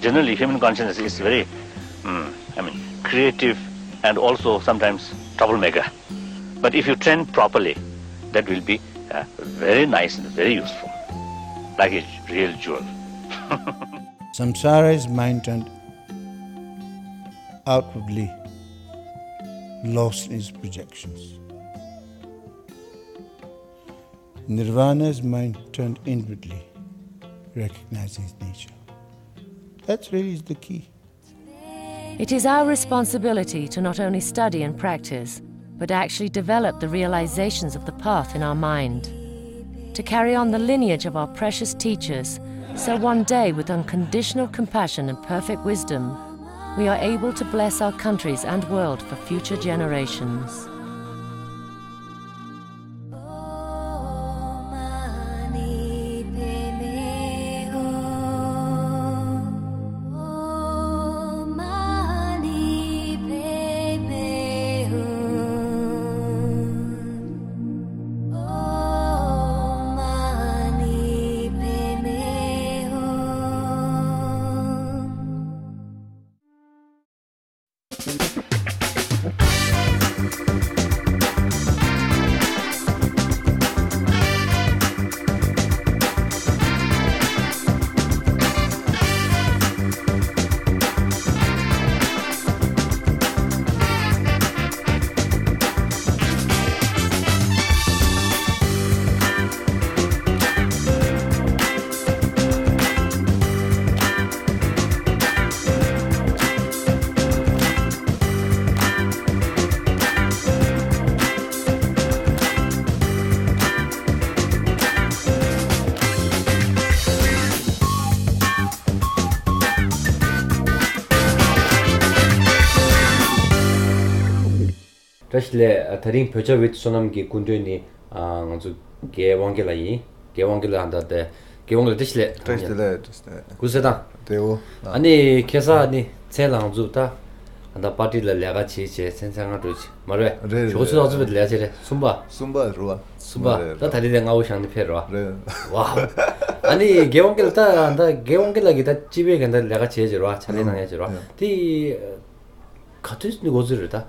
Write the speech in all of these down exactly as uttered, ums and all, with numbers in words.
Generally, human consciousness is very, mm, I mean, creative and also sometimes troublemaker. But if you train properly, that will be uh, very nice and very useful, like a real jewel. Samsara is mind turned outwardly, lost in its projections. Nirvana is mind turned inwardly, recognizing its nature. That really is the key. It is our responsibility to not only study and practice, but actually develop the realizations of the path in our mind, to carry on the lineage of our precious teachers, so one day, with unconditional compassion and perfect wisdom, we are able to bless our countries and world for future generations. བཀྲ་ཤིས་བདེ་ལེགས། དེ་རིང་བོད་ཇ་ཝིད་བསོད་ནམས་ཀྱི་སྐུ་མགྲོན་ནི་ང་ཚོ་རྒན་དབང་རྒྱལ་ལགས་ཡིན། རྒན་དབང་རྒྱལ་ལགས་ད་ལྟ་རྒན་དབང་རྒྱལ་བཀྲ་ཤིས་བདེ་ལེགས། བཀྲ་ཤིས་བདེ་ལེགས། བཀྲ་ཤིས་བདེ་ལེགས། སྐུ་གཟུགས་བཟང་། བདེ་པོ། ཨ་ནི་ཁ་སང་ནི་མཚན་ལ་ང་ཚོ་ད་ད་པར་ཊི་ལ་ལས་ཀ་བྱེད་བྱེད་མཚན་མཚན་ང་འགྲོ་ཆེ་མ་རེད། རེད་ཞོགས་ཚོད་རེད། ང་ཚོ་བེད་ལས་བྱེད་རེད། གསུམ་པ། གསུམ་པ་རུ་བ། གསུམ་པ། རེད་ད་ད་རེད། རེད་རེད། ང་འོ་ཞང་ནི་ཕེབས་རོ། རེད། ཝའོ། ཨ་ནི་རྒན་དབང་རྒྱལ་ད་ད་རྒན་དབང་རྒྱལ་ལགས་ཀྱི་ད་སྤྱི་པའི་ག་ད་ལས་ཀ་བྱེད་བྱེད་རོ། ཕྱག་ལས་གནང་ཡ་བྱེད་རོ། ཡ། དེ་ག་དུས་ནས་འགོ་ཚུགས་རེད་ད།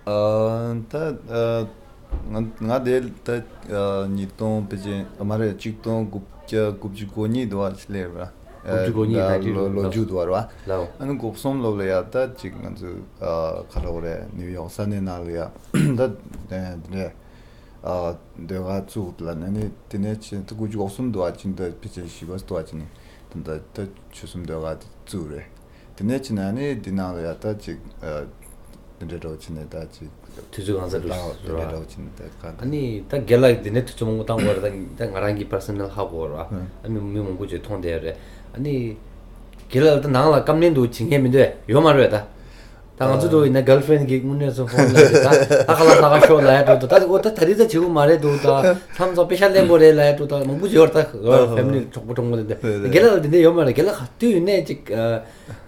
ཨ། ད་ཨ། ང་ང་དེ་ད་ཨ། ཉིས་སྟོང་ཕལ་ཆེར་མ་རེད། ཆིག་སྟོང་དགུ་བརྒྱ་དགུ་བཅུ་གོ་གཉིས་དུ་བ་ཞིག་ལས་ར། དགུ་བཅུ་གོ་གཉིས། ད་ད་དེ་ལོ་ལོ་ལོ་མཇུག་དུ་བ་ར། ལའོ། ཨ་ནི་གོ་གསུམ་ལོ་ལ་ཡ་ད་ཅིག་ང་ཚོ་ཨ། ག་རེ་རེད། ནིའུ་ཡོག་ས་གནས་ནང་ལ་ཡ་ད་དེ་འདྲ་ཨ། ཟློས་གར་བཙུགས་ལ་ནི་ནི་དེ་ནས་ཕྱིན་ད་དགུ་བཅུ་གོ་གསུམ་དུ་བ་ཅིན་ད་ཕལ་ཆེར་བཞི་པ་དུ་བ་ཅིན་ནི་ད་ད་ད་ཆོལ་གསུམ་ཟློས་གར་དེ་བཙུགས་རེད། དེ་ནས་ཕྱིན་ན་ནི་འདི་ནང་ལ་ཡ་ད་ཅིག་ཨ། དེ་འདྲའི་འདྲ་བོ་ཕྱིན་ནས་ད་ཅིག་དུས་ཚོད་གང་ཚ་འགྲོ་ལའོ། དེ་འདྲའི་འདྲ་བོ་ཕྱིན་ནས་ད་གང་ཨ་ནི་ད་རྒན་ལགས་འདི་ནས་དུས་ཚོད་མང་པོ་བཏང་དགོས་རེད། ད་ད་ང་རང་གི་པར་སོ་ནལ་ཧ་གོ་ར། ཨ་ནི་མི་མང་པོ་ཅིག་མཐོང་བསྡད་རེད། ཨ་ནི་རྒན་ལགས་ད་ནང་ལ་སྐམ་ནས་འདུག་བྱེད་མཁན་མི་འདུག་ཡོད་མ་རེད་ད། ད་ང་ཚོ་འདྲ་བོ་ཡིན་ན་གརལ་ཕི་རེན་གྱིས་དངོས་གནས་སུ་ཧོན་ལ་རེད་ད། ད་ཁ་ལག་ལྷག་ཤོག་ལ་ཡ་འགྲོ་འདུག་ད་འོ་ད་ད་རེས་ད་བྱེད་དགོས་མ་རེད་འདུག་ད་ལྷམ་ཚོ་པེ་ཤ་ལེན་དགོས་རེད་ལ་ཡ་འགྲོ་ད་མང་པོ་ཅིག་ཡོད་རེད་ད། ཕེ་མི་ལི་གྲོགས་པོ་གྲོགས་མོ་དེ་འདྲ་རྒན་ལགས་ལ་འདི་འདྲ་ཡོད་མ་རེད། རྒན་ལགས་ག་དུས་ཡིན་ནས་ཅིག་ག་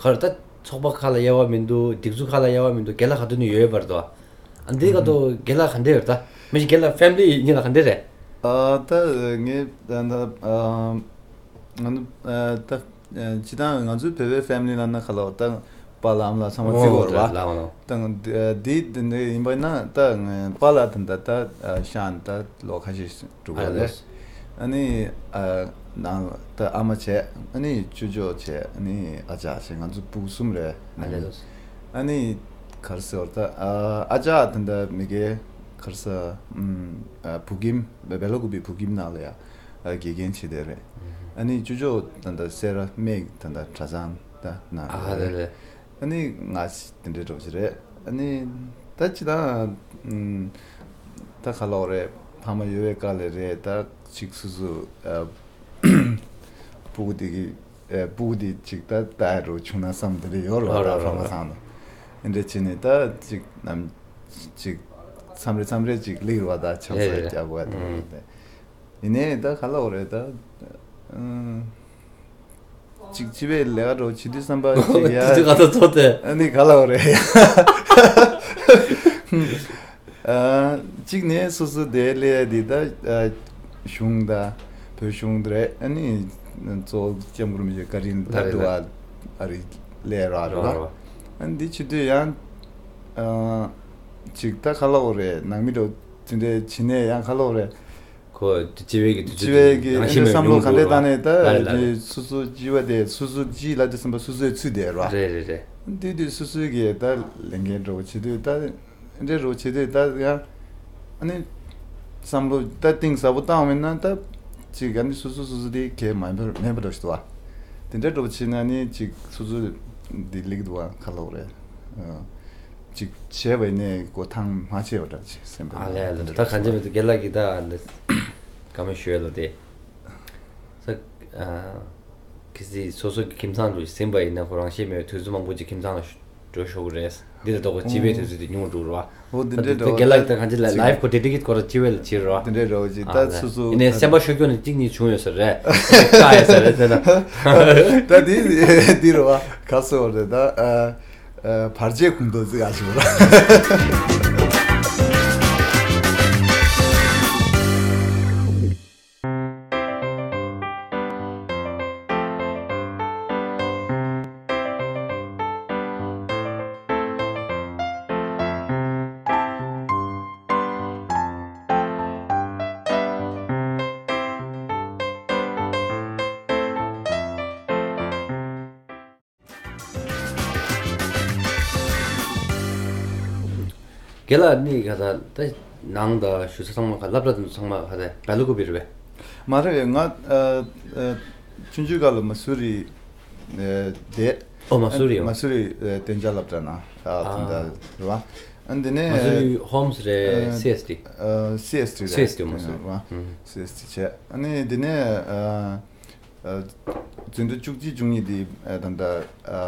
རེ་ད། ཚོགས་པ་ཁག་ལ་དབྱེ་བ་མི་འདུག་སྒྲིག་འཛུགས་ཁག་ལ་དབྱེ་བ་མི་འདུག་རྒན་ལགས་ག་དུས་ནས་ཡོད་ཡོད་པར་འདུག་ཨ་འདི་ག་དུས་རྒན་ལགས་ག་འདྲ་ཡོད་ད། མི་ཞིག་རྒན་ལགས་ཕེ་མི་ལི་གཉིས་ལ་ག་འདྲ་རེད། ཨ་ད་ངས་ད་ད་ཨ་ང་ད་ཨ་ད་ཨ་སྤྱི་བཏང་ང་ཚོའི་བོད་པའི་ཕེ་མི་ལི་ལ་ན་ཁ་ལོ་ད་པཱ་ལགས་ཨ་མ་ལགས་ཚང་མ་བརྩི་གི་ཡོད་རེད་པ། ད་འདི་འདི་འདི་ཡིན་པ་ན་ད་ངས་པཱ་ལགས་ད་ད་ད་ཤང་ད་ལོ་ཁ་ཤས་འགྲོ་གི་ཡོད་རེད། ཨ་ནི་ཨ་ནང་ད་ཨ་མ་བྱས། ཨ་ནི་ཅོ་ཅོ་བྱས། ཨ་ནི་ཨ་ཅག་བྱས། ང་ཚོ་ཕྲུ་གུ་གསུམ་རེད། ཨ་ནི་ག་རེ་ཟེར་ད་ཨ་ཅག་ད་ད་མི་གེ་ག་རེ་ཟེར་ཨམ་ཨ་བོད་ཁྱིམ་སྦེ་ལ་ཀུ་པའི་བོད་ཁྱིམ་ནང་ལ་ཡ་ཨ་དགེ་རྒན་བྱས་བསྡད་རེད། ཨ་ནི་ཅོ་ཅོ་ད་ད་སེ་ར་སྨད་ད་ད་གྲྭ་ཚང་ད་ནང་ཨ་རེད་རེད། ཨ་ནི་ང་དེ་འདྲའི་འདྲ་བོ་ཞིག་རེད། ཨ་ནི་ད་ཅི་ད་ཨམ་ད་ག་ལོག་རེད། ཕ་མ་ཡོད་པའི་སྐབས་ལ་རེད། ད་ཅིག་སོ་སོ་ཨ་སྤུ་གུ་དེ་གི་ཨ་སྤུ་གུ་དེ་ཅིག་ད་ད་ཡ་འགྲོ་བྱུང་ན་བསམ་དེ་འདྲ་ཡོད་རེད་པ། ད་ཕ་མ་ཚང་ལ་འདི་འདྲ་བྱས་ནས་ད་ཅིག་ནམ་ཅིག་མཚམས་རེ་མཚམས་རེ་ཅིག་སླེབས་རེད་པ། ད་ཆབ་གསང་རྒྱག་དགོས་པ་དེ་འདྲ་རེད། ཡིན་ནའི་ད་ག་ལབ་དགོས་རེད་ད། ཨང་། ཅིག་སྤྱི་པའི་ལས་ཀ་འདྲ་བོ་བྱེད་དུས་བསམ་པ་ཅིག་ཡ། དེ་དུས་ང་ཚོ་ཚོ་དེ། ཨ་ནི་ག་ལབ་དགོས་རེད་ཡ། ཨ། གཅིག་ནས་སོ་སོ་དེ་ལས་དེ་ད་ཨ་གཞུང་ད་བོད་གཞུང་དེ་རེད། ཨ་ནི་ གཙོ་བོ་སྐྱབས་མགོན་རིན་པོ་ཆེ་བཀའ་དྲིན་ལ་འགྲོ་བ་ཨ་རི་སླེབས་ར་རེད་བ། ཨ་འདི་བྱེད་དུས་ཡང་ཅིག་ད་ག་ལབ་དགོས་རེད། ནང་མི་འདྲ་དེ་འདྲ་བྱེད་ནས་ཡང་ག་ལབ་དགོས་རེད། ཁོ་སྤྱི་བའི་གི་དུས་ཚོད་སྤྱི་བའི་གི་རང་བཞིན་བསམ་བློ་ག་འདྲ་བཏང་ནས་ད་ལ་ལ་རེད། སོ་སོ་སྤྱི་བ་དེ་སོ་སོ་སྤྱི་ལ་དེ་བསམ་པ་སོ་སོའི་ཚུལ་དེ་ར། རེད་རེད་རེད། དེ་དུས་སོ་སོའི་གི་ད་ལས་འགན་འགྲོ་བྱེད་དུས་ད་འདྲ་རོ་བྱེད་དུས་ད་ཡང་ཨ་ནི་བསམ་བློ་ད་གཏིང་ཟབ་པོ་བཏང་བ་ཡིན་ན་ད་ཅིག་ཨ་ནི་སོ་སོ་སོ་སོ་དེ་གལ་མ་མེད་པ་འགྲོ་ཞིག་འདུག་བ། དེ་འདྲ་འགྲོ་བྱེད་ན་ནི་ཅིག་སོ་སོ་དེ་ལེགས་འདུག་བ་ག་ལབ་དགོས་རེད། ཅིག་བྱས་པ་ཡིན་ནའི་གོ་ཐང་མ་ཆད་པ་འདྲ་ཅིག་སེམས་པ་ཨ་ལས་ལ་ད་གང་ཅི་མི་འདུག་རྒན་ལགས་ཀྱིས་ད་འདི་བཀའ་མོལ་ཞུ་ཡ་ལ་དེ་ས་ཨ་གལ་སྲིད་སོ་སོ་གི་ཁྱིམ་ཚང་དུ་ཟིན་པ་ཡིན་ན་ཁོ་རང་ཤེས་མེད་དུས་ཚོད་མང་པོ་ཅིག་ཁྱིམ་ཚང་ལ་འགྲོ་ཤོག་གི་རེད། འདི་ལ་ལྟོ་གོ་སྤྱི་པའི་དུས་ཚོད་དེ་ཉུང་འགྲོ་ར། འོ་འདི་འདྲའི་འདྲ་བོ་རྒན་ལགས་ད་གང་ཅི་ལ་ལའིབ་ཁོ་དེ་དེ་གི་སྐོར་སྤྱི་པའི་ལ་བྱེད་ར། འདི་འདྲའི་འདྲ་བོ་ཅིག་ད་སོ་སོ་ཡིན་ནའི་སེམས་པ་ཤོར་རྒྱུ་ནི་གཅིག་གཉིས་བྱུང་ཡོད་ས་རེད། བཀག་ཡོད་ས་རེད་ཟེར་ན། ད་འདི་འདི་རུ་བ་ག་སོ་རེད་ད། བར་ཆད་ཁུངས་གཏོགས་ཚིག་ཨ་ཞིག་ར། རྒན་ལགས་ནི་ག་ད་ད་ནང་ད་ཞུ་ས་ཚང་མ་ག་སློབ་གྲྭ་དེ་ཚང་མ་ག་ད་སྦེལ་ཀོབ་རེད་པས། མ་རེད་ང་ཨ་ཨ་ཆུང་ཆུང་སྐབས་ལ་མ་སུ་རི་ཨ་བསྡད། ཨོ་མ་སུ་རི་ཡོད། མ་སུ་རི་ཨ་གཏན་འཇགས་སློབ་གྲྭ་ནང་ཨ་དེ་འདྲ་རེད་བ། ཨ་འདི་ནས་མ་སུ་རི་ཨ་ཧོམ་སི་རེད། ཨ་སི་ཨེས་ཏི། ཨ་སི་ཨེས་ཏི་རེད། སི་ཨེས་ཏི་མ་སུ་རི། རེད་བ། ཨ་སི་ཨེས་ཏི་བྱས་ཨ་ནི་འདི་ནས་ཨ། ཨ་འཛིན་གྲྭ་བཅུ་གཅིག་བཅུ་གཉིས་དེ་ཨ་ད་ལྟ་ཨ་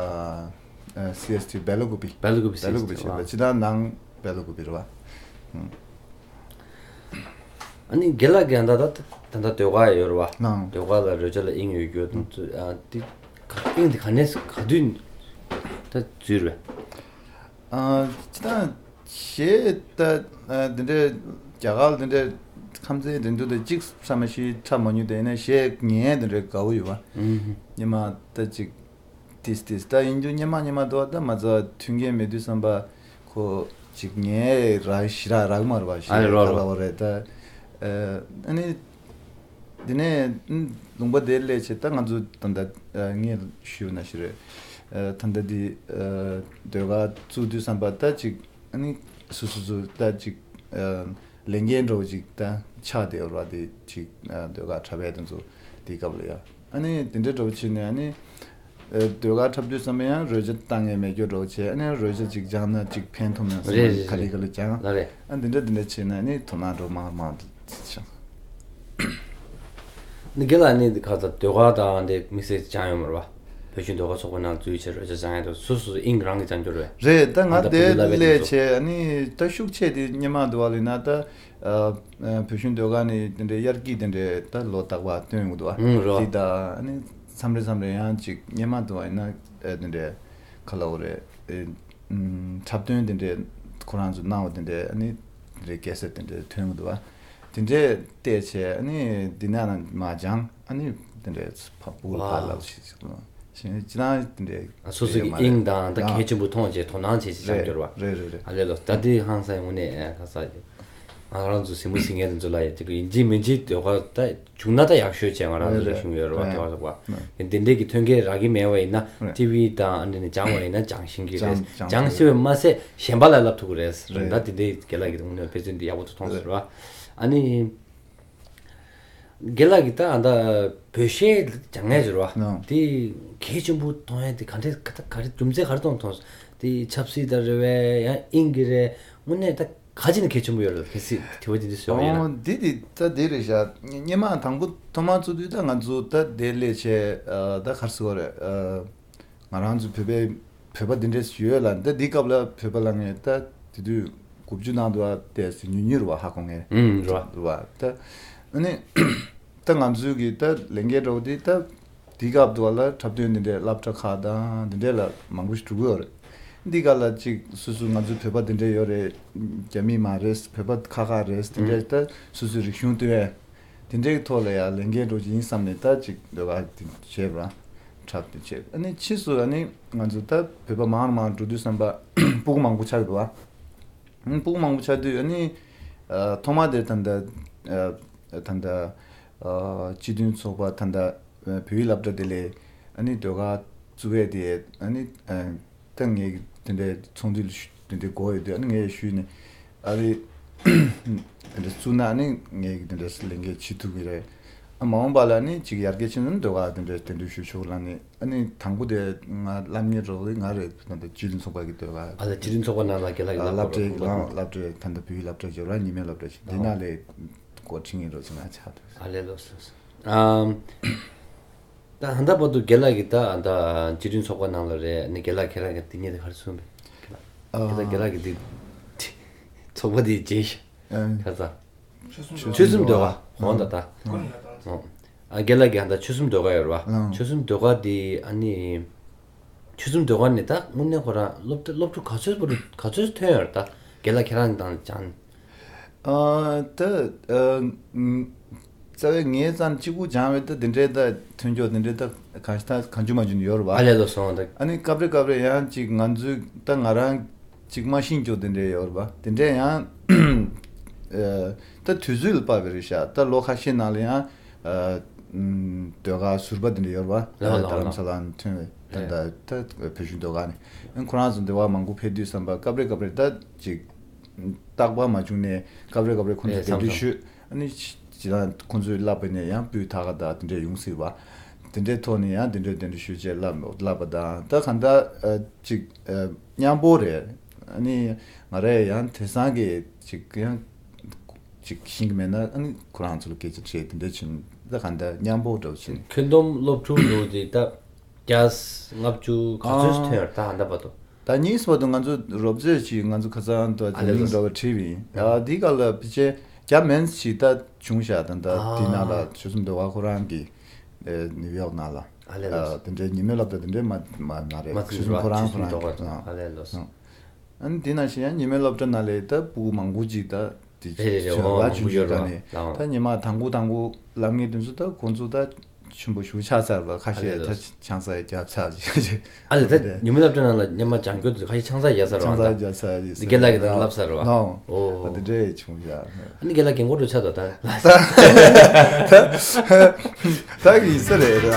ཨ་སི་ཨེས་ཏི་སྦེལ་ཀོབ་པི། སྦེལ་ཀོབ་པི་སྦེལ་ཀོབ་པི་སི་ཨེས་ཏི་བྱས་པ། ཨ་སྤྱི་བཏང་ནང་སྦེལ་ཀོབ་པི་རེད་བ། ཨང་། ཨ་ནི་རྒན་ལགས་ཀྱིས་ད་ལྟ་ད་ལྟ་ཟློས་གར་ཡོད་རེད་བ། ནང་ཟློས་གར་ལ་རོལ་ཆ་ལ་དབྱིངས་ཡོད་རྒྱུ་དང་ཚུ་ཨ་དེ་ག་དབྱིངས་དེ་ག་ནས་ག་དུས་ད་འཛུལ་རེད། ཨ་སྤྱི་བཏང་གཞས་ད་ཨ་འདི་འདྲའི་རྒྱ་གར་འདི་འདྲའི་ཁམས་ཚན་འགྲན་བསྡུར་དེ་གཅིག་ཚང་མ་ཤེས་ཁྲ་མ་ཉུང་དེ་ཡིན་ན་གཞས་ཉན་འདི་འདྲའི་དགའ་བོ་ཡོད་བ། ཨུམ། སྔོན་མ་ད་ཅིག་ཏིས་ཏིས་ད་ཡིན་རྒྱུ་སྔོན་མ་སྔོན་མ་འདུག་བ། ད་མ་ཚད་མཐུན་རྐྱེན་མེད་དུས་བསམ་པ་ཁོ་ཅིག་ཉན་རག་ཞི་རག་རག་མ་རེད་བ། ཨ་ཞེས་རོ་ཁ་རོ། ལ་བ་རེད་ད། ཨ་ནི། དེ་ནས་ལུང་པ་དེ་སླེབས་བྱས་ད་ང་ཚོ་ད་ལྟ་ངས་ཞུས་པ་ནང་བཞིན་རེད། ད་ལྟ་འདི་ཟློས་གར་བཙུགས་དུས་བསམ་པ་ད་ཅིག་ཨ་ནི་སུ་སུ་སུ་ད་ཅིག་ལས་འགན་འདྲ་བོ་ཅིག་ད་ཆགས་བསྡད་ཡོད་རེད་བ། དེ་ཅིག་ཟློས་གར་འཁྲབ་ཡས་དེ་ཚོ་དེའི་སྐབས་ལ་ཡ་ཨ་ནི་དེ་འདྲ་འདྲ་བོ་བྱས་ནས་ཨ་ནི། ཨ་ཟློས་གར་འཁྲབ་དུས་ཙམ་པ་ཡང་རོལ་ཆ་བཏང་ངེས་མེད་རྒྱུ་འདྲ་བོ་བྱས། ཨ་ནི་རོལ་ཆ་ཅིག་སྦྱངས་ན་ཅིག་ཕན་ཐོགས་ན་བསམ་རེད་ན་རེད་ག་ལེ་རེད། ག་ལེ་སྦྱངས། ལ་རེད། ཨ་འདི་འདྲ་འདི་འདྲ་བྱས་ན་ནི་དོ་སྣང་འགྲོ་མང་མང་འདུག་ཅིང་། ནི་རྒན་ལགས་ནི་ཁ་ཚ་ཟློས་གར་དང་འདི་དམིགས་བསལ་སྦྱངས་ཡོད་མ་རེད་བ། བོད་གཞུང་ཟློས་གར་ཚོགས་པའི་ནང་འཛུལ་བྱས་རོལ་ཆ་སྦྱངས་ཡོད་དུས་སུ་སུ་དབྱིངས་རང་གིས་སྦྱངས་རྒྱུ་རེད། རེད། ད་ང་ད་དེ་བུ་ལ་བས་སླེབས་དུས་བྱས་ཨ་ནི་ད་ཤུགས་ཆེ་དེ་སྔོན་མ་འདུག་བ་ལས་ན་ད། ཨ་ཨ་བོད་གཞུང་ཟློས་གར་ནི་དེ་འདྲའི་དབྱར་སྐྱིད་དེ་འདྲའི་ད་ལོ་རྟག་པར་སྟོན་ཡོང་གི་འདུག་བ། ཨང་རོ། དེ་དང་ཨ་ནི་མཚམས་རེ་མཚམས་རེ་ཡང་ཅིག་སྔོན་མ་འདུག་བ་ཡིན་ན་ཨ་དེ་འདྲའི་ག་ལབ་དགོས་རེད། ཨེ་ཨམ་འཁྲབ་སྟོན་དེ་འདྲའི་ཁོ་རང་ཚོ་གནང་བ་དེ་འདྲའི་ཨ་ནི་དེ་འདྲའི་གེ་སེཊ་དེ་འདྲའི་ཐོན་གི་འདུག་བ། དེ་འདྲའི་བལྟས་བྱས་ཨ་ནི་འདི་ན་ན་མ་སྦྱངས་ཨ་ནི་དེ་འདྲའི་ཕ་བུ་ཕ་ལབ་ཞིག་ཞིག་ལ་ཞིང་ཅི་ན་དེ་འདྲའི་ཨ་སོ་སོ་གི་དེ་མ་རེད། དབྱིངས་དང་ད་ཡང་གལ་ཆེན་པོ་མཐོང་བྱས་དོ་སྣང་བྱས་ཅིག་སྦྱངས་རེད་གྱུར་བ། རེད་རེད་རེད། ཨ་ལས་ལོ་ད་དེ་ཧང་སང་ཡོང་ནས་ཨ་ཁ་ས་ང་རང་ཚོ་གཟིགས་མོ་གཟིགས་མཁན་དེ་ཚོ་ལ་ཡ་དེ་གི་ཡིན་གཅིག་མིན་གཅིག་ཟློས་གར་ད་བྱུང་ན་ད་ཡག་ཤོས་བྱས་ང་རང་ཚོ་རེད་ལ་ཞུང་ཡོད་རེད་བ། རེད། དེ་བ་ཟེར་བ་རེད། དེ་འདྲའི་གི་མཐུན་རྐྱེན་རག་གི་མེད་པ་ཡིན་ན་རེད། ཊི་ཝི་དང་ཨ་འདྲ་ནས་སྦྱང་བ་ཡིན་ན་སྦྱང་ཤེས་ཀྱི་རེད། སྦྱང་སྦྱང་སྦྱང་ཤེས་པ་མ་ཟད་གཞན་པ་ལ་བསླབ་ཐུབ་ཀྱི་རེད། རེད། ད་དེ་འདྲའི་རྒན་ལགས་ཀྱི་དངོས་གནས་དཔེ་མཚོན་འདི་ཡག་པོ་ཐོག་མཐོང་ཟེར་བ། ཨ་ནི་རྒན་ལགས་ཀྱིས་ད་ཨ་ད་བོད་གཞས་སྦྱང་ཡས་ཟེར་བ་ནོ། དེ་གལ་ཆེན་པོ་མཐོང་ཡས་དེ་ག་འདྲས་ག་ད་ག་རེ་རྒྱུ་མཚན་ག་རེ་མཐོང་མཐོང་དེ་ཆབ་སྲིད་ད་རེད་བས་ཡང་དབྱིངས་ཀྱི་རེད། དངོས་གནས་ད། ག་ཅི་ནས་གལ་ཆེན་པོ་ཡོད་རེད། གལ་སྲིད་དྲི་བ་དེ་འདྲ་ཞུ་བ་ཡིན་ན། ཨོ་འདི་དེ་ད་དེ་རེད་ཤག་སྔོན་མ་དང་པོ་ཐོག་མར་བཙུགས་དུས་ད་ང་ཚོ་ད་དེ་སླེབས་བྱས་ཨ་ད་ག་རེ་ཟེར་དགོས་རེད། ཨ་ང་རང་ཚོ་བོད་པའི་བོད་པ་འདི་འདྲས་ཡོད་ལ་ད་འདི་སྐབས་ལ་བོད་པ་ལ་ངས་ད་དེ་དུས་དགུ་བཅུ་ནང་དུ་བ་དེ་ཉུང་ཉུང་རུ་བ་ཧ་གོ་ངས་ཨུམ་རུ་བ་རུ་བ་ད་ཨ་ནི་ད་ང་ཚོའི་གི་ད་ལས་འགན་འདྲ་བོ་དེ་ད། དེའི་སྐབས་དུ་བ་ལ་འཁྲབ་སྟོན་འདི་འདྲའི་སློབ་གྲྭ་ཁག་དང་འདི་འདྲའི་ལ་མང་པོ་ཞིག་འགྲོ་གི་ཡོད་རེད། འདི་ག་ལ་ཅིག་སོ་སོ་ང་ཚོའི་བོད་པ་འདི་འདྲའི་ཡོད་རེད། རྒྱ་མི་མ་རེད། བོད་པ་ཁག་ཁག་རེད། འདི་འདྲའི་ད་སོ་སོའི་རིག་གཞུང་སྟོན་ཡས་ དེ་འདྲའི་ཐོག་ལ་ཡང་ལས་འགན་འགྲོ་གི་ཡིན་བསམ་ནས་ད་ཅིག་ཟློས་གར་དེ་བྱས་པ་འཁྲབ་དེ་བྱས། ཨ་ནི་ཕྱིས་སུ་ཨ་ནི་ང་ཚོ་ད་བོད་པ་མང་རུ་མང་རུ་འགྲོ་དུས་ཙམ་པ་སྤུ་གུ་མང་པོ་ཆགས་ཀྱི་འདུག་བ། ཨ་ནི་སྤུ་གུ་མང་པོ་ཆགས་དུས་ཨ་ནི་ཨ་ཐོག་མ་དེ་ད་ལྟ་ཨ་ད་ལྟ་ཨ་སྤྱི་མཐུན་ཚོགས་པ་ད་ལྟ་བོད་ཡིག་སློབ་གྲྭ་དེ་ལས་ཨ་ནི་ཟློས་གར་བཙུགས་ཡས་དེ་ཨ་ནི་ཨ་ད་ངས་དེ་འདྲའི་ཚོགས་འདུ་ལ་ཞུ་དེ་འདྲའི་དགོས་ཡོད་དུས་ཨ་ནི་ངས་ཞུས་ནས་ཨ་རི་དེ་འདྲ་བཙུགས་ན་ཨ་ནི་ངས་དེ་འདྲ་ལས་འགན་བྱེད་ཐུབ་ཀྱི་རེད། ཨ་མ་འོངས་པ་ལ་ནི་ཅིག་ཡར་རྒྱས་ཕྱིན་ན་ཟློས་གར་དེ་འདྲའི་དེ་འདྲའི་ཞུ་ཆོག་ལ་ནི་ཨ་ནི་དང་པོ་དེ་ང་སློབ་གཉེར་རོགས་ང་རེད་ད་ལྟ་སྤྱི་མཐུན་ཚོགས་པ་གི་ཟློས་གར་ཨ་ལ་སྤྱི་མཐུན་ཚོགས་པ་ནང་ལ་རྒན་ལགས་ཀྱི་སློབ་སློབ་གྲྭའི་སློབ་གྲྭའི་ད་ལྟ་བོད་ཡིག་སློབ་གྲྭ་བརྗོད་ར་ཉི་མའི་སློབ་གྲྭ་ཞིག་འདི་ནང་ལས་འགོ་ཁྲིད་ངེས་རོགས་ཅིག་ང་ཆགས་འདུག་ཨ་ལས་ལོ་སོ་སོ། ཨམ། ད་ཧན་ད་བར་དུ་རྒན་ལགས་ཀྱིས་ད་ད་སྤྱི་མཐུན་ཚོགས་པ་ནང་ལ་རེད་ནི་རྒན་ལགས་ཁྱེད་རང་གི་དེ་ཉིད་དེ་ག་རེ་གསུངས་པས། ཁྱེད་ད་རྒན་ལགས་ཀྱིས་དེ་ཚོགས་པ་དེ་རྗེས་ཤི་ཨ་ཁ་ཚ་ཆོལ་གསུམ་ཟློས་གར་འོང་ད་ད་ཨོ་ཨ་རྒན་ལགས་ཀྱིས་ཧན་ད་ཆོལ་གསུམ་ཟློས་གར་ཡོད་རེད་བ། ཨང་ཆོལ་གསུམ་ཟློས་གར་དེ་ཨ་ནི་ཆོལ་གསུམ་ཟློས་གར་ནི་ད་དངོས་གནས་ཁོ་རང་སློབ་གྲྭ་སློབ་ཕྲུག་ག་ཚོད་བར་དུ་ག་ཚོད་ཐོན་ཡོད་རེད་ད་རྒན་ལགས་ཁྱེད་རང་དང་སྦྱང་། ཨ་ད་ཨ་ང་རྩ་བའི་ངའི་རྩ་ནས་གཅིག་པུ་སྦྱངས་པའི་ད་དེ་འདྲའི་ད་ཐོན་སྐྱོད་དེ་འདྲའི་ད་གང་ཞིག་ད་གང་བྱུང་མ་བྱུང་ནས་ཡོད་རེད་བ། ཨ་ལས་ལོ་སོང་ད། ཨ་ནི་སྐབས་རེ་སྐབས་རེ་ཡང་ཅིག་ང་ཚོས་ད་ང་རང་ཅིག་མ་ཤེས་རྒྱུ་དེ་འདྲའི་ཡོད་རེད་བ། དེ་འདྲའི་ཡང་ཨ་ད་དུས་ཚོད་ལ་དཔག་པའི་རེད་ཤག་ད་ལོ་ཁ་ཤས་ནང་ལ་ཡང་ཨ་ཟློས་གར་ཟུར་པ་དེ་འདྲ་ཡོད་རེད་བ། ལགས་ལགས་རྡ་རམ་ས་ལ་ནས་ཐོན་པའི་ད་ད་ད་བོད་གཞུང་ཟློས་གར་ནས་ཁོ་རང་ཚོ་འདི་བ་མང་པོ་ཕེབས་དུས་ཙམ་པ་སྐབས་རེ་སྐབས་རེ་ད་ཅིག་རྟག་པར་མ་བྱུང་ནས་སྐབས་རེ་སྐབས་རེ་ཁོང་ཚོས་ཨེ་བདེ་བསམ་སྡུག་ཞུས། ཨ་ནི་ཅི་ཅི་ལ་ཁོང་ཚོས་བསླབ་པ་ནས་ཡང་སྤུས་དག་ག་དང་དེ་འདྲས་ཡོང་སྲིད་པ། དེ་འདྲའི་ཐོག་ནས་ཡང་དེ་འདྲས་དེ་འདྲས་ཞུས་བྱས་བསླབ་བསླབ་པ་དང་ད་གང་ལྟར་ཨ་ཅིག་ཨ་མཉམ་པོ་རེད། ཨ་ནི་ང་རས་ཡང་དེང་སང་གི་ཅིག་ཡང་ཅིག་ཤེས་ཀྱི་མེད་ན་ཨ་ནི་ཁོ་རང་ཚོ་ལ་སྐད་ཆ་དྲིས་དེ་འདྲས་བྱུང་ད་གང་ལྟར་མཉམ་པོ་འདྲ་བོ་བྱུང་། ཁྱོན་བསྡོམས་སློབ་ཕྲུག་ལོ་དེ་ད་བརྒྱ་ལྔ་བཅུ་ག་ཚོད་ཐོན་ཡོད་ད་ཧ་ད་བར་དུ། ད་གཉིས་བར་དུ་ང་ཚོ་རོབ་རྩེད་ཅིག་ང་ཚོ་ཁ་སང་དུ་ཨ་དེ་ལས་རིང་ལོ་འདྲ་བ་ཁྲིད་པ་ཡིན། ཨ་དེའི་སྐབས་ལ་ཕལ་ཆེར་བརྒྱ་མིན་ཞིག་ད་བྱུང་ཤག་ད་ད་དེ་ནང་ལ་ཨ་ཆོལ་གསུམ་ཟློས་གར་ཁོ་རང་གི་ཨེ་ནིའུ་ཡོག་ནང་ལ་ཨ་ལས་ལོ་ཨ་དེ་འདྲའི་ཉི་མའི་སློབ་གྲྭ་དེ་འདྲའི་མ་མ་མ་རེད། མ་ཚུགས་ཆོལ་གསུམ་ར་ཁོ་རང་ཆོལ་ཁོ་གསུམ་རང་ཟློས་གར་གི་ཨ་ཨ་ལས་ལོ་ཨ་ཨ་ནི་དེ་ནང་བཞིན་ཡང་ཉི་མའི་སློབ་གྲྭ་ནང་ལས་ད་སྤུ་གུ་མང་པོ་ཅིག་ད་དེ་རེད་རེད་ཅིག་ཨོ་ར་མང་པོ་ཅིག་ཡོད་རེད་ད་བ་ནི་ལའང་ད་ཉི་མ་དང་པོ་དང་པོ་སློབ་གཉེར་དེ་ཚོ་ད་ཁོང་ཚོ་ད། ཆེན་པོ་ཞུ་ཆགས་ཚར་བ་ཁ་ཤས་ཨ་ལས་ད་ཆང་ས་རྒྱབ་ཚར་ཅིག་ཨ་ལས་ད་ཉི་མ་སློབ་གྲྭ་ནང་ལ་སྙན་མ་སྦྱང་རྒྱུ་དེ་ཁ་ཤས་ཆང་ས་རྒྱག་ཚར་ཆང་ས་བ་རྒྱབ་ཚར་ཅིག་ད་རྒན་ལགས་ཀྱིས་ད་བསླབ་ཚར་བ། ནོ། ཨོ། ཨ་དེ་འདྲས་བྱུང་ཡ། ཨ་ནི་རྒན་ལགས་རྒན་གོག་འགྲོ་ཆགས་ད་ད། ད་གི་ས་རེད་ར།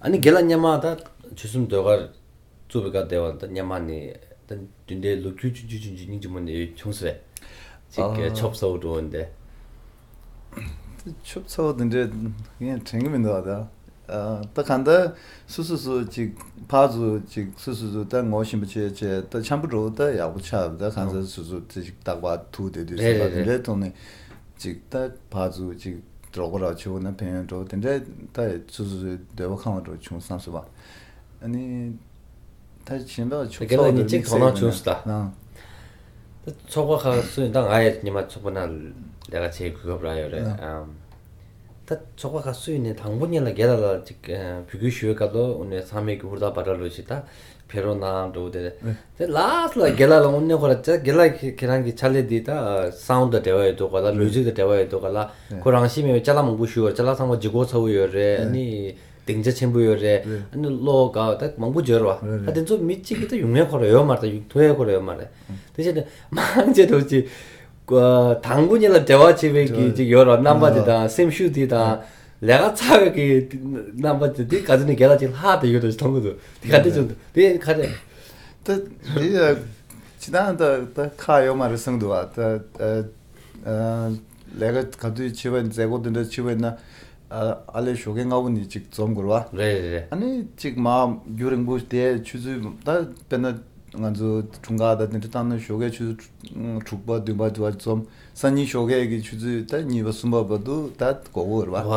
ཨ་ནི་རྒན་ལགས་སྔོན་མ་ད་ཆོལ་གསུམ་ཟློས་གར་བཙུགས་པའི་སྐབས་དེ་བ་ད་སྔོན་མ་ནས་ད་དུས་འདའི་ལོ་རྒྱུས་ཆུང་ཆུང་ཆུང་ཆུང་སྙིང་རྗེ་མོ་ནས་བྱུང་སོང་བས་ཅིག་ཨ། ཆོབ་ཚ་བོ་འགྲོ་འོན་ཏེ། ཆོབ་ཚ་བོ་དེ་འདྲས་ངས་དྲན་གི་མི་འདུག་ཨ་ད། ཨ་ད་གང་ལྟར་སོ་སོ་སོ་ཅིག་ཕར་ཚུར་ཅིག་སོ་སོ་སོ་ད་ངོ་ཤེས་པ་བྱས་བྱས་ད་འཆམ་པོ་འགྲོ་ད་ཡག་པོ་ཆགས་ད་གང་ལྟར་སོ་སོ་ད་ཅིག་རྟག་པར་ཐུག་བསྡད་དུས་ཟེར་བ་དེ་འདྲའི་ཐོག་ནས་ཅིག་ད་ཕར་ཚུར་ཅིག་རོགས་པ་ར་བྱེད་འོ་ན་ཕན་ཡོན་འགྲོ་དེ་འདྲའི་ད་སོ་སོ་སོའི་འདོད་པ་ཁེངས་པ་འགྲོ་བྱུང་བསམ་སོང་བ། ཨ་ནི་ད་གཞན་པ་ཆོབ་རྒན་ལགས་ཚ་བོ་ཉིད་དེ་གཅིག་དམིགས་དོགས་སྣང་བསལ་བྱུང་ཡོད་སོང་ད། ན་ད་ཚོགས་པ་ཁག་སུ་ཡིན་ད་ང་ཡང་ཉི་མ་ཚོགས་པ་ནང་ལས་ཀ་བྱེད་དགོས་སྐབས་རག་ཡོད་རེད་ཨ། ཨམ། ད་ཚོགས་པ་ཁག་སུ་ཡིན་ནས་དང་པོ་ཉིད་ལ་རྒན་ལགས་ལ་ཅིག་ཨ་འབོད་སྐུལ་ཞུ་བའི་སྐབས་ལ་དངོས་གནས་ཚང་མས་ཀྱི་ཧུར་ཐག་འབད་སྒྲ་ལོ་ཞིག་ད་ཕེབས་རོགས་གནང་འགྲོ་དེ་རེད། དེ་ལ་སུ་ལ་རྒན་ལགས་ལ་དངོས་གནས་ཁོ་ར་ཅག་རྒན་ལགས་ཁྱེད་རང་གི་ཕྱག་ལས་འདི་ད་སའུན་དང་འབྲེལ་བ་ཡོད་འདུག་ག་ལ་མིའུ་ཟིག་དང་འབྲེལ་བ་ཡོད་འདུག་ག་ལ་ཁོ་རང་བཞིན་མེད་པའི་ཅ་ལག་མང་པོ་ཞུ་བར་ཅ་ལག་ཚང་མ་ལྗིད་ཁོག་ཚ་བོ་ཡོད་རེད་ཨ་ནི། སྡིངས་ཆ་ཆེན་པོ་ཡོད་རེད། རེད། ཨ་ནི་གློག་ག་ད་མང་པོ་འབྱོར་བ། རེད་ཨ་རེད། དེ་ཚོ་མི་གཅིག་གིས་ད་ཡོང་ཡས་ཁོ་ར་ཡོད་མ་རེད་ད་ཡོང་ཐུབ་ཡས་ཁོ་ར་ཡོད་མ་རེད། དེ་བྱས་ནས་མང་ཆེ་འགྲོ་ཅིག་དང་པོ་ཉིད་ལ་འབྲེལ་བ་བྱེད་པའི་གི་ཅིག་ཡོད་ར་རྣམ་པ་དེ་དང་སེམས་ཤུགས་དེ་དང་ལས་ཀ་ཚ་བའི་གི་རྣམ་པ་དེ་དེ་ག་ཚོད་ནས་རྒན་ལགས་ཅིག་ལྷག་དེ་ཡོད་ར་ཅིག་མཐོང་གི་འདུག་དེ་ག་འདྲ་བྱུང་འདུག་དེ་ག་རེད། ད་དེ་ཡ་ཅི་ད་ད་ད་ཁག་ཡོད་མ་རེད་གསུངས་འདུག་བ་ད། ལས་ཀ་ག་དུས་བྱེད་པ་ཡིན་མཛད་སྒོ་དེ་འདྲ་བྱེད་པ་ཡིན་ན་ཨ་ལས་ཞོགས་ཀས་སྔ་པོ་ནས་ཅིག་འཛོམས་དགོས་རེད་བ། རེད་རེད་རེད། ཨ་ནི་ཅིག་མ་རྒྱུན་རིང་པོ་དེ་ཆུ་ཚོད་ད་དཔེར་ན་ ང་ཚོ་འཁྲུངས་སྐར་དང་དེ་འདྲ་བཏང་ན་ཞོགས་ཀའི་ཆུ་ཚོད་དྲུག་པ་བདུན་པ་དུ་བ་འཛོམས། སང་ཉིན་ཞོགས་ཀའི་གི་ཆུ་ཚོད་ད་གཉིས་པ་གསུམ་པ་བར་དུ་ད་དགོས་མཁོ་རེད་པ།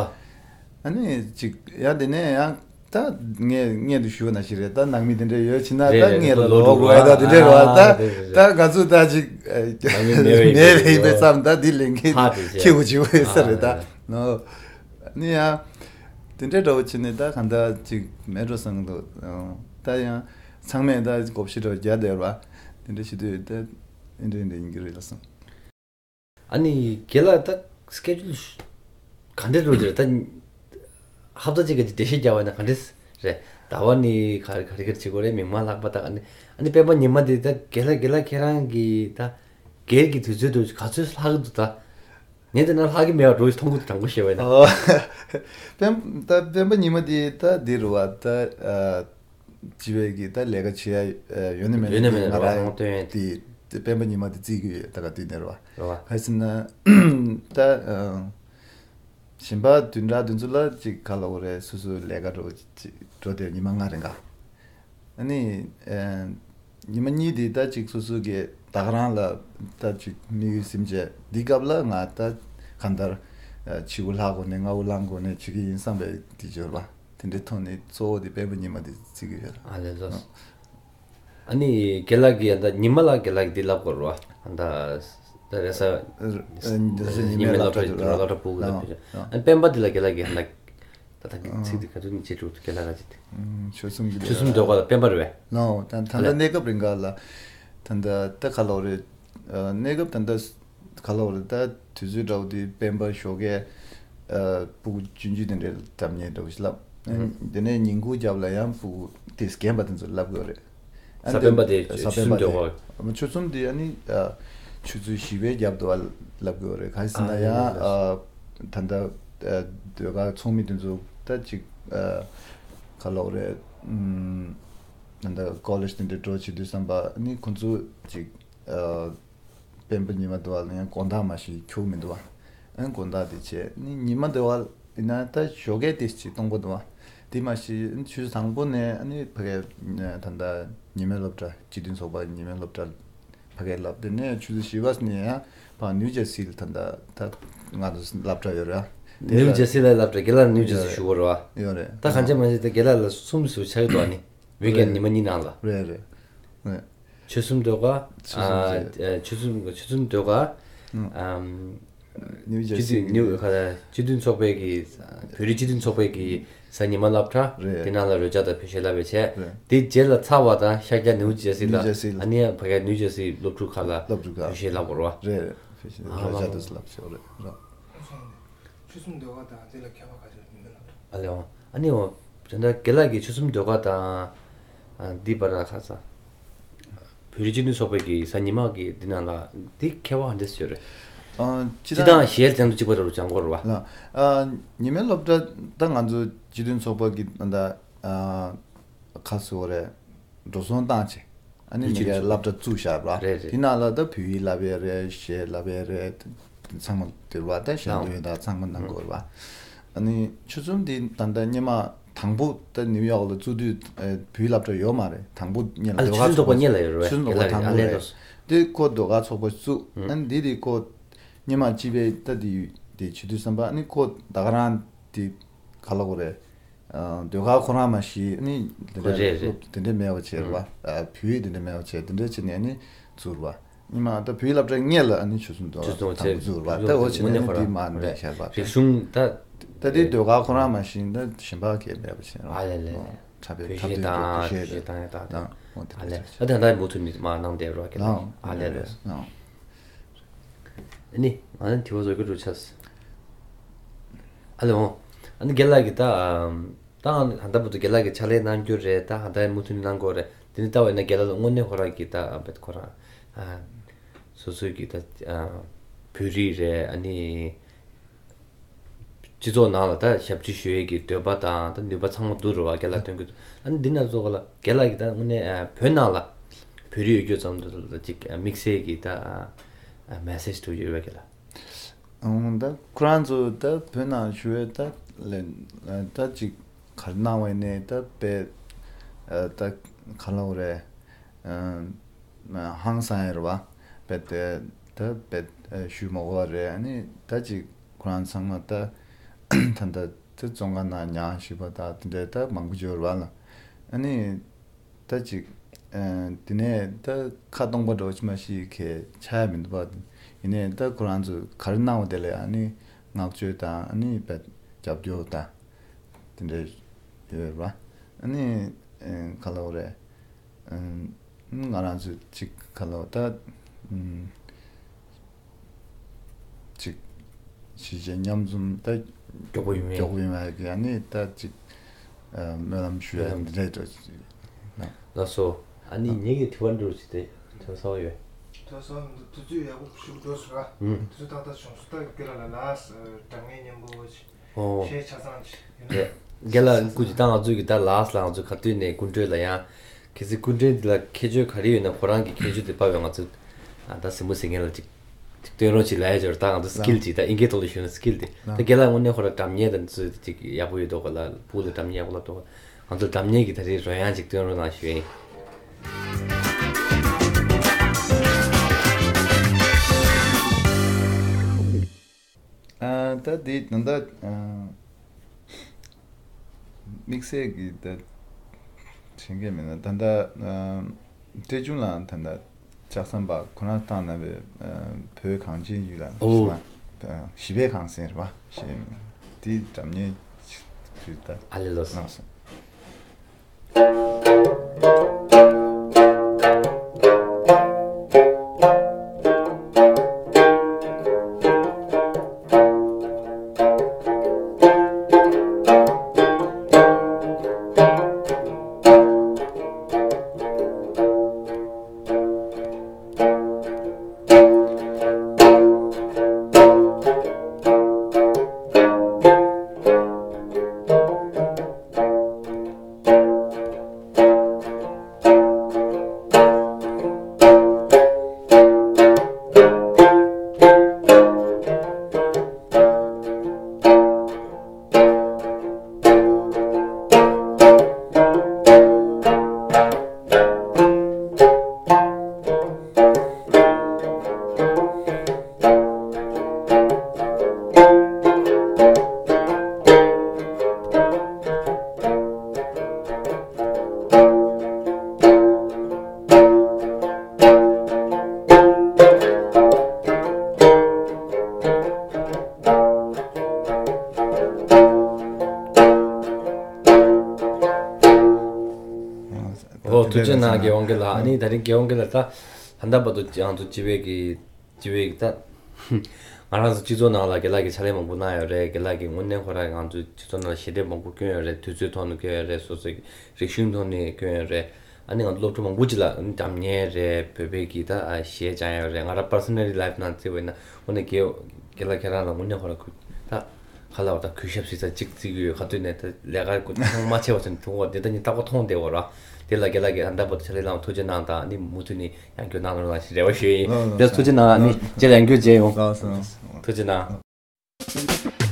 ཨ་ནི་ཅིག་ཡང་དེ་ནས་ཡང་ད་ངས་སྔོན་དུ་ཞུས་པ་ནང་བཞིན་རེད། ད་ནང་མི་དེ་འདྲ་ཡོད་ཕྱིན་ན་ད་རེད་རེད། སྔོན་ལ་ལོ་ལོ་དྲུག་དགོས་ཡ་ད་དེ་འདྲ་རེད་པ། ད་ཨ་རེད་རེད། ད་ང་ཚོ་ད་ཅིག་ནང་མི་མེད་པའི་མེད་པའི་ཡིན་པའི་བསམ། ད་འདི་ལས་འགན་ཧ་དེ་བྱས་ཁྱེད་ཀྱི་བྱེད་དགོས་ཡོད་ས་རེད་ད། ཨ་ནི་ཡང་དེ་འདྲའི་འདྲ་བོ་བྱས་ནས་ད་གང་ལྟར་ཅིག་མེད་འགྲོ་བསམ་གྱི་འདུག། ད་ཡང་ཚང་མས་ད་གོ་ཤེས་འདྲ་བོ་རྒྱག་བསྡད་པ། དེ་འདྲ་བྱེད་དུས་ད་ཨེ་འདྲ་ཨེ་འདྲ་ཡིན་གྱི་རེད་ལ་བསམ། ཨ་ནི་རྒན་ལགས་ད་སི་ཀེ་ཇུལ་ག་འདྲ་འགྲོ་གི་རེད། ད་ཧབ་ཏ་གཅིག་ག་འགྲེལ་བཤད་རྒྱག་པ་ཡིན་ན་ག་འདྲ་རེད། ཟླ་བ་ནི་ག་རེ་ག་རེ་ག་རེ་བྱེད་དགོས་རེད། མིག་དམར་ལྷག་པ་དང་། ཨ་ནི་ཨ་ནི་སྤེན་པ་ཉི་མ་འདི་ད་རྒན་ལགས་རྒན་ལགས་ཁྱེད་རང་གི་ད་སྒེར་གྱི་དུས་ཚོད་དུ་ག་ཚོད་ལྷག་གི་འདུག་ད། ངས་དེ་ན་ལྷག་གི་མེད་པ་འགྲོ་ཞིག་མཐོང་གི་འདུག། དྲང་པོ་བཤད་པ་ཡིན་ན། ཨོ། སྤེན་ད་སྤེན་པ་ཉི་མ་འདི་ད་འདི་རུ་བ་ད་ཨ་སྤྱི་པའི་གི་ད་ལས་ཀ་བྱེད་ཡ་ཨ་ཡོད་ནི་མེད་ནི་ཡོད་ནི་མེད་ནི་ང་རང་རང་སྟོན་ཡ་དེ་དེ་སྤེན་པ་ཉི་མ་དེ་བརྩི་གི་ཡོད། ད་ག་དུས་ནས་རུ་བ། རེད་བ། ག་ཟེར་ན་ད་ཨ་གཞན་པ་བདུན་ཕྲག་བདུན་ཚོད་ལ་ཅིག་ག་ལ་འོ་རེད། སོ་སོའི་ལས་ཀ་འགྲོ་ཅིག་འགྲོ་དེ་ཉི་མ་ལྔ་རེ་འགའ། ཨ་ནི་ཨ་ཉི་མ་གཉིས་དེ་ད་ཅིག་སོ་སོ་གི་ད་ག་རང་ལ་ད་ཅིག་དམིགས་ཡུལ་སིམ་བྱས། འདི་སྐབས་ལ་ང་ད་གང་ལྟར་ཨ་བྱིའུ་ལྷག་གོ་ནས་རྔ་བོ་བླང་གོ་ནས་བྱེད་ཀྱི་ཡིན་བསམ་པའི་དེ་འབྱོར་བ་དེ་འདྲའི་ཐོག་ནས་གཙོ་བོ་དེ་སྤེན་པ་ཉི་མ་དེ་བརྩི་གི་ཡོད། ཨ་ལས་ལོས། ཨ་ནི་རྒན་ལགས་ཀྱིས་ད་ཉི་མ་ལ་རྒན་ལགས་ཀྱིས་འདི་ལབ་དགོས་རེད་བ། ད་ད་རེས་གཟའ་ཉི་མའི་སློབ་གྲྭ་སློབ་གྲྭ་སྤུ་གུ་ལ་ཕེབས་ཤག། ཨ་ནི་སྤེན་པ་འདི་ལ་རྒན་ལགས་ཀྱིས་ད་ད་ད་ཚིག་འདི་ག་དུས་ནས་བྱེད་དྲུག་རྒན་ལགས་ར་ཅིག་དེ། ཆོལ་གསུམ་གྱི་ཆོལ་གསུམ་ཟློས་གར་ལ་སྤེན་པ་རེད་བས། ལོ། ད་ད་ལྟ་གནས་སྐབས་རིང་ག་ལ་ད་ད་ད་ག་ལོ་རེད། གནས་སྐབས་ད་ད་ག་ལོ་རེད། ད་དུས་ཚོད་འདྲ་བོ་དེ་སྤེན་པ་ཞོགས་ཀས་སྤུ་གུ་ཆུང་ཆུང་དེ་འདྲའི་འགྲམ་ཉལ་འདྲ་བོ་ཞིག་ལབ། དེ་ནས་ཉིན་གུང་རྒྱབ་ལ་ཡང་སྤུ་གུ་དེ་རྒན་པ་དེ་ཚོ་ལབ་དགོས་རེད། ཨ་གཟའ་སྤེན་པ་དེ་གཟའ་སྤེན་པ་དེ་ཆོལ་གསུམ་ཟློས་གར། ཆོལ་གསུམ་དེ་ཨ་ནི་ཆུ་ཚོད་བཞི་པའི་རྒྱབ་ཏུ་ལབ་དགོས་རེད། ག་རེ་ཟེར་ན་ཡང་ད་ལྟ་ཟློས་གར་ཚོགས་མི་དེ་ཚོ་ད་ཅིག་ག་ལབ་རེད། ད་ལྟ་ཀོ་ལེཇ་དེ་འདྲ་འགྲོ་བྱེད་དུས་ཙམ་པ་ཨ་ནི་ཁོང་ཚོ་ཅིག་སྤེན་པ་ཉི་མ་དུ་བ་ལ་ཡང་དགོང་དག་མ་ཞིག་ཁྱུག་མི་འདུག་བ། ཨ་ནི་དགོང་དག་དེ་བྱས་ནི་ཉི་མ་དུ་བ་ཡིན་ན་ད་ཞོགས་ཀས་དེ་ཅིག་གཏོང་གི་འདུག་བ། དེ་མ་ཞིག་ཆུ་ཚོད་དང་པོ་ནས་ཨ་ནི་ཕ་གའི་ད་ལྟ་ཉི་མའི་སློབ་གྲྭ་སྤྱི་མཐུན་ཚོགས་པ་ཉི་མའི་སློབ་གྲྭ་ཕ་གའི་ལབ། དེ་ནས་ཆུ་ཚོད་བཞི་པ་ནས་ཡང་ཕ་ནིའུ་ཇར་སི་ལ་ད་ལྟ་ད་ང་ཚོ་སློབ་གྲྭ་ཡོད་རེད། དེ་ནིའུ་ལ་ཇར་སི་ལ་སློབ་གྲྭ་རྒན་ལགས་ནིའུ་ཇར་སི་ཡོད་རེད། ཞུ་གི་རེད་བ། ཡོད་རེད། ད་གང་བྱས་མ་བྱས་ད་རྒན་ལགས་ལ་གསུམ་ཞིག་ཆགས་ཀྱི་འདུག་ཨ་ནི་ཝིག་ཨེན་རེད། ཉི་མ་གཉིས་ནང་ལ། རེད་རེད། རེད། ཆོལ་གསུམ་ཟློས་གར། ཆོལ་གསུམ་ཨ་ཟློས་ཨ་ཆོལ་གསུམ་ཆོལ་གསུམ་ཟློས་གར། ཨུ། ཨམ། ནིའུ་ཇར་སི་སྤྱི་མཐུན་ནིའུ་ག་སྤྱི་མཐུན་ཚོགས་པའི་གི་བོད་རིགས་སྤྱི་མཐུན་ཚོགས་པའི་གི་གཟའ་ཉི་མ་སློབ་གྲྭ། རེད། དེ་ནང་ལ་རོལ་ཆ་དང་བོད་གཞས་བསླབ་པའི་བྱས། རེད། དེ་རྗེས་ལ་ཚར་བ་དང་ཤར་རྒྱག་ནིའུ་ཇར་སི་ལ། ནིའུ་ཇར་སི་ལ། ཨ་ནི་ཡང་ཕ་གིའི་ནིའུ་ཇར་སི་སློབ་ཕྲུག་ཁག་ལ་སློབ་ཕྲུག་ཁག་བོད་གཞས་བསླབ་དགོས་རེད་བ། རེད་རེད། བོད་གཞས་ཨ་རོལ་ཆ་དང་བསླབ་ཆོག་རེད་ར། ཆོལ་གསུམ་ཟློས་གར་དང་དེ་ལ་ཁྱད་པར་ག་རེ་ཡོད་མིན་ལབ། ཨ་ལེ་འོང་། ཨ་ནི་འོང་། དེ་འདྲ་རྒན་ལགས་ཀྱིས་ཆོལ་གསུམ་ཟློས་གར་དང་། ཨ་འདི་བར་ལ་ཁ་ས། བོད་རིགས་སྤྱི་མཐུན་ཚོགས་པའི་གི་གཟའ་ཉི་མ་གི་འདི་ནང་ལ་འདི་ཁྱད་པར་ག་འདྲ་ཡོད་རེད། ཨ་སྤྱི་སྤྱི་དང་གཞས་ལ་དེང་དུ་གཅིག་པ་འདྲ་བོ་སྦྱང་དགོས་རེད་བ། ལ། ཨ་ཉི་མའི་སློབ་གྲྭ་ད་ང་ཚོ་སྤྱི་མཐུན་ཚོགས་པ་གི་ད་ལྟ་ཨ་ཁ་སོ་རེད། འགྲོ་སོང་བཏང་བྱས། ཨ་ནི་མི་སྒེར་སློབ་གྲྭ་བཙུགས་བཞག་པ། རེད་རེད། དེ་ནང་ལ་ད་བོད་ཡིག་བསླབ་ཡས་རེད། གཞས་བསླབ་ཡས་རེད། ཚང་མ་དེར་བ་ད་ཞལ་འདོན་དང་ཚང་མ་གནང་དགོས་རེད་བ། ཨ་ནི་ཆོལ་གསུམ་འདི་ད་ལྟ་སྔོན་མ་དང་པོ་ད་ནིའུ་ཡོག་ལ་བཙུགས་དུས་ཨ་བོད་ཡིག་སློབ་གྲྭ་ཡོད་མ་རེད། དང་པོ་སྔོན་ལ་ཨ་ཟློས་གར་ཚོགས་པ་སྔོན་ལ་ཡོད་རེད་བ། ཆོལ་གསུམ་ཚོགས་པ་དང་པོ་རེད། དེ་ཁོ་ཟློས་གར་ཚོགས་པ་བཙུགས། ཨ་ནི་འདི་དེ་ཁོ་སྔོན་མ་སྤྱི་པའི་ད་དེ་དེ་བྱེད་དུས་ཙམ་པ་ཨ་ནི་ཁོ་ད་ག་རང་དེ་ག་ལ་གོ་རེད། ཨ་ཟློས་གར་ཁོ་རང་མ་ཤེས་ནི་དེ་ཁོ་འདྲ་རེད་རེད། སློབ་དེ་འདྲ་མེད་པ་བྱས་རེད་བ། ཨ་བོད་ཡིག་དེ་འདྲ་མེད་པ་བྱས་དེ་འདྲ་བྱས་ནས་ནི་བཙུགས་རེད་བ། ཉི་མ་ད་བོད་ཡིག་སློབ་གྲྭ་སྔོན་ལ་ཨ་ནི་ཆོལ་གསུམ་ཟློས་གར་ཆོལ་གསུམ་དང་པོ་བཙུགས་རེད་བ། ད་འོ་བྱས་ནས་ནི་དེ་མ་འདྲ་ཤར་བ། རིག་གཞུང་ད། ད་དེ་ཟློས་གར་ཁོ་རང་མ་ཤེས་ན་གཞན་པ་གས་མེད་པ་བྱས་རེད་བ། ཨ་ལས་ལས་ལས། འཁྲབ་པའི་འཁྲབ་སྟོན་དང་བོད་གཞས་དང་ད་ད་ཨ་ལས་ཨ་ད་ད་མུ་མཐུད་ནས་མ་གནང་བསྡད་རོགས་ཀྱི་ལ། ཨ་ལས་ལས། ཨ་ནི་ང་ནི་དྲི་བ་བཟོ་རྒྱུ་རུ་ཆགས། ཨ་ལས་འོང་། ཨ་ནི་རྒན་ལགས་ཀྱིས་ད་ད་ཧ་ད་བུ་ཏུ་རྒན་ལགས་ཀྱིས་ཕྱག་ལས་གནང་རྒྱུ་རེད། ད་ཧ་ད་མུ་མཐུད་ནས་གནང་དགོས་རེད། དེ་ནི་ལྟ་བས་ན་རྒན་ལགས་ལ་དངོས་གནས་ཁོ་རང་གིས་ད་ཨ་བེད་ཁོ་རང་ཨ་སོ་སོའི་གི་ད་ཨ་བོད་རིགས་རེད། ཨ་ནི། སྤྱི་ཚོགས་ནང་ལ་ད་ཞབས་ཕྱི་ཞུ་ཡས་ཀྱི་འདོད་པ་དང་ད་ནུས་པ་ཚང་མ་འདུག་རེད་བ། རྒན་ལགས་སྟོན་གྱི་འདུག། ཨ་ནི་འདི་ན་ཚོ་ག་ལ་རྒན་ལགས་ཀྱིས་ད་དངོས་གནས་ཨ་བོད་ནང་ལ་བོད་རིགས་ཡོད་རྒྱུ་ཙམ་དུ་ལ་ཅིག་དམིགས་བསལ་གྱི་ད་ཨ་མེ་སེཇ་དུ་ཡོད་བ་རྒན་ལགས། ཨང་ད་ཁོ་རང་ཚོ་ད་བོད་ནང་བཞུགས་པའི་ད་ལས་ད་ཅིག་ག་རེ་གནང་བ་ཡིན་ནའི་ད་དཔེ་ཨ་ད་ག་ལ་འོ་རེད། ཨ་ཧང་སང་ཡོད་རེད་བ། བེད་དེ་ད་བེད་ཞུ་མ་དགོས་པ་རེད། ཨ་ནི་ད་ཅིག་ཁོ་རང་ཚང་མ་ད་ད་ད་ད་བཙོན་ཁང་ནང་མྱངས་ཞུས་པ་ད་དེ་འདྲའི་ད་མང་པོ་ཡོད་རེད་བ་ལ། ཨ་ནི་ད་ཅིག་ཨ་དེ་ནས་ད་ཁ་སྟོང་པ་འདྲ་བོ་ཅི་མ་ཞིག་གས་ཆགས་ཡ་མི་འདུག་པ། ཡིན་ནའི་ད་ཁོ་རང་ཚོས་ག་རེ་གནང་བ་དེ་ལ་ཨ་ནི་བསྔགས་བརྗོད་དང་ཨ་ནི་བེད་རྒྱབ་སྐྱོར་དང་དེ་འདྲ་ཡོད་རེད་བ། ཨ་ནི་ཨ་ག་ལབ་དགོས་རེད། ང་རང་ཚོ་གཅིག་ག་ལོ་ད་གཅིག་གཞིས་བྱེས་མཉམ་འཛོམས་ད་མགྱོགས་པོ་ཡོང་ཡ་མགྱོགས་པོ་ཡོང་ཡ་གི་ཨ་ནི་ད་གཅིག་སྨོན་ལམ་ཞུ་ཡ་འདི་འདྲ་འདྲ་ཅིག་ལགས་སོ། ཨ་ནི་ངེད་ཀྱི་དྲི་བ་འདྲ་ཅིག་དེ་དྲི་བ་གསར་པ་ཡོད། དྲི་བ་གསར་པ་མི་འདུག་དུས་ཚོད་ཡག་པོ་ཞིག་འགྲོ་སོང་ར། ཨུམ། དུས་ཚོད་ཏག་ཏག་བྱུང་སོང་། ད་དགེ་ལགས་ལ་ལགས་སོ། དྲང་ངེས་མཉམ་པོ་ཞིག་ཨོ། ཞེས་ཆ་ཚང་ཅིག་ཡིན་ན། རྒན་ལགས་སྐུ་མཁྱེན། ད་ང་ཚོའི་གི་ད་ལགས་ལ་ང་ཚོའི་ཁ་ཐུག་ནས་སྐུ་མགྲོན་ལ་ཡང་། གལ་སྲིད་སྐུ་མགྲོན་འདི་ལ་ཁྱད་ཆོས་ག་རེ་ཡོད་ན་ཁོ་རང་གི་ཁྱད་ཆོས་དེ་ཕབ་པའི་ང་ཚོ་ཨ་ད་གཟིགས་མོ་གཟིགས་མཁན་ལ་ཅིག་ཅིག་སྟོན་རོགས་ཅིག་ལབ་ཡ་ཅིག་ཡོད་རེད། ད་ང་ཚོ་སི་ཀིལ་ཅིག་ད་ཨིན་སྐད་ཐོག་ལ་ཞུས་ན་སི་ཀིལ་དེ་ད་རྒན་ལགས་དངོས་གནས་ཁོ་རང་སྒྲ་སྙན་དང་ཚོ་ཅིག་ཡག་པོ་ཡོད་འདུག་ག་ལ་ཕུག་ལ་སྒྲ་སྙན་ཡག་པོ་ལབ་འདུག་ག་ང་ཚོ་སྒྲ་སྙན་གྱི་ད་རེས་རོལ་དབྱངས་ཅིག་སྟོན་རོགས་གནང་ཞུ་ཡིན། ཨ་ད་དེ་ད་ལྟ་ཨ་དམིགས་བསལ་གྱི་ད་དྲན་གྱི་མེད་ན། ད་ལྟ་ཨ་བཀྲས་ལྗོངས་ལགས་ད་ལྟ་ལྕགས་ཟམ་པ་ཁོ་རང་བཏང་གནང་བའི་ཨ་བོད་གངས་ཅན་ཡུལ་ལ་ཨོ། ཞི་བའི་གངས་སེང་རེད་པ། ཞེས་དེ་འདྲ་མཉེས་ཞུས་ད། ཨ་ལེ་ལོས། ལགས་སོ། ཨོ་ཐུགས་རྗེ་གནང་། དགེ་དབང་དགེ་ལགས། ཨ་ནི་ད་རིང་དགེ་དབང་དགེ་ལགས་ད་ད་ལྟ་བར་དུ་ང་ཚོ་སྤྱི་པའི་གི་སྤྱི་པའི་གི་ད་ང་རང་ཚོ་སྤྱི་ཚོགས་ནང་ལ་དགེ་ལགས་ཀྱིས་ཕྱག་ལས་མང་པོ་གནང་ཡོད་རེད། དགེ་ལགས་ཀྱིས་དངོས་གནས་ཁོ་རང་ང་ཚོའི་སྤྱི་ཚོགས་ནང་ལ་ཞལ་འདེབས་མང་པོ་བསྐྱོན་ཡོད་རེད། དུས་ཚོད་ཐོག་ནས་བསྐྱོན་ཡོད་རེད། སོ་སོའི་རིག་གཞུང་ཐོག་ནས་བསྐྱོན་ཡོད་རེད། ཨ་ནི་ང་ཚོ་སློབ་ཕྲུག་མང་པོ་ཅིག་ལ་ཨ་ནི་སྒྲ་སྙན་རེད། བོད་པའི་གི་ད་ཨ་གཞས་སྦྱངས་ཡོད་རེད། ང་རང་personally life ནང་བརྩིས་པ་ཡིན་ན་དངོས་གནས་དགེ་དགེ་ལགས་ཁྱེད་རང་ལ་དངོས་གནས་ཁོ་རང་གུས་ད་ག་ལབ་དགོས་རེད། ད་གུས་ཞབས་ཞུ་ས་གཅིག་བརྩི་གི་ཡོད། ག་དུས་ནས་ད་ལས་ཀ་གུ་ཐང་མ་ཆད་པ་ཚོ་ཐུག་པ་འདི་ད་ཉིད་ལྟ་གོ་མཐོང་བསྡད་པ་ར། དེ་ལ་དགེ་ལགས་ཀྱིས་ད་ལྟ་བར་དུ་ཕྱག་ལས་གནང་བ་ཐུགས་རྗེ་གནང་དང་། ཨ་ནི་མུ་མཐུད་ནས་ཡང་བསྐྱར་གནང་རོགས་གནང་ཞེས་རེ་བ་ཞུ་ཡིན། ལགས་ལགས། ལགས་ཐུགས་རྗེ་གནང་། ཨ་ནི་ལགས་རྗེས་ལ་ཡང་བསྐྱར་མཇལ་ཡོང་། ལགས་སོ། ཐུགས་རྗེ་གནང་།